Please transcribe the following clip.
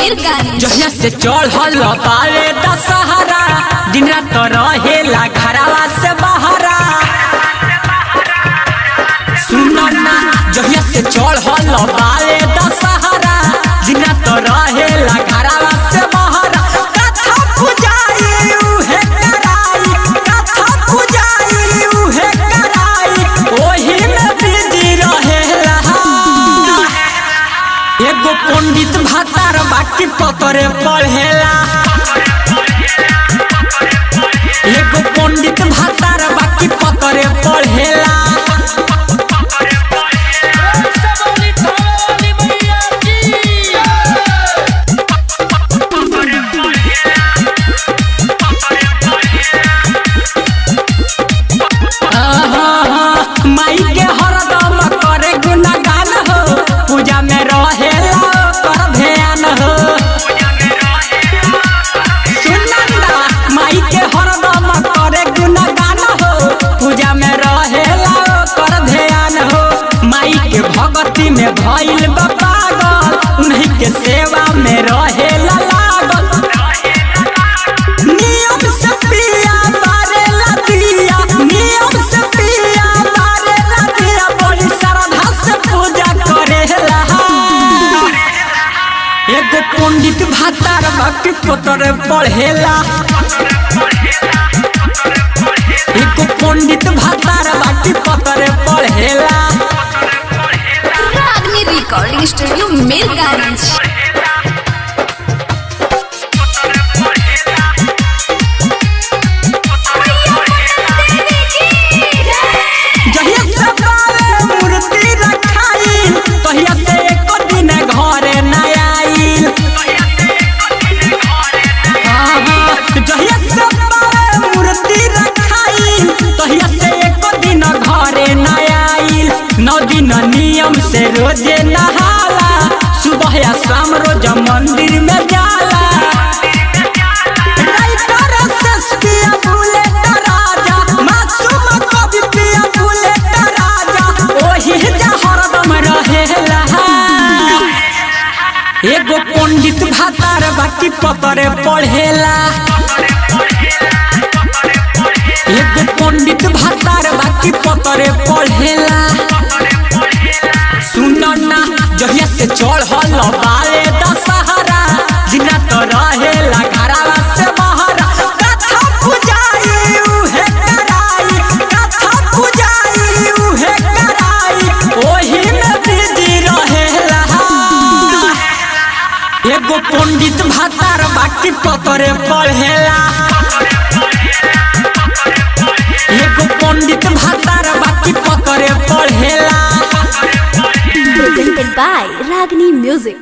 मीरगंज। जहिया से चढ़ल बावे दशहरा, दिन रात रहेला घरवा से बहरा। सुनो ना, जहिया से चढ़ल बावे दशहरा, दिन रात रहेला घरवा से बहरा। कथा पुजाई उहे कराई, कथा पुजाई उहे कराई, ओही में बिजी रहेला। एगो पंडित भातार बाकी पतरे पढ़ेला। एगो पंडित भातार बाकी पतरे पढ़ेला। माई के हरदम करे गुणगान हो, पूजा में रहेला कर ध्यान हो। सुनंदा माई के हरदम करे गुणगान हो, पूजा में रहेला कर ध्यान हो। माई के भक्ति में भइल बा पागल, उन्हीं के सेवा में रहेला लागल। नियम से पिया बारेला दिया, नियम से पिया बारेला दिया, बड़ी श्रद्धा से पूजा करेला। एगो पंडित भातार भक्ति पोतर पढ़ेला। एगो पंडित भातार भक्ति पोतर पढ़ेला। रागनी रिकॉर्डिंग स्टूडियो मीरगंज। जहिया से बावे मूर्ति रखाइल, तहिया से एको दिन घरे न आइल। हाँ, हाँ, जहिया से बावे मूर्ति रखाइल, तहिया से एको दिन घरे न आइल। 9 दिन नियम से रोजे नहाला, सुबह या शाम रोज मंदिर में जाला। राइटर एसएस पिया बुलेट राजा, मासूम कवि पिया बुलेट राजा, ओही जा हरदम रहेला। एगो पंडित भातार बाकी पतरे पढ़ेला। एगो पंडित भातार बाकी पतरे पढ़ेला। सुनो ना, जहिया से चढ़ल बावे दशहरा, दिन रात रहेला घरवा से बहरा। कथा पुजाई उहे कराई, कथा पुजाई उहे कराई, ओही में बिजी रहेला। एगो पंडित भातार बाकी पतरे पढ़ेला। एगो पंडित भातार बाकी पतरे पढ़ेला। Presented by Ragini Music.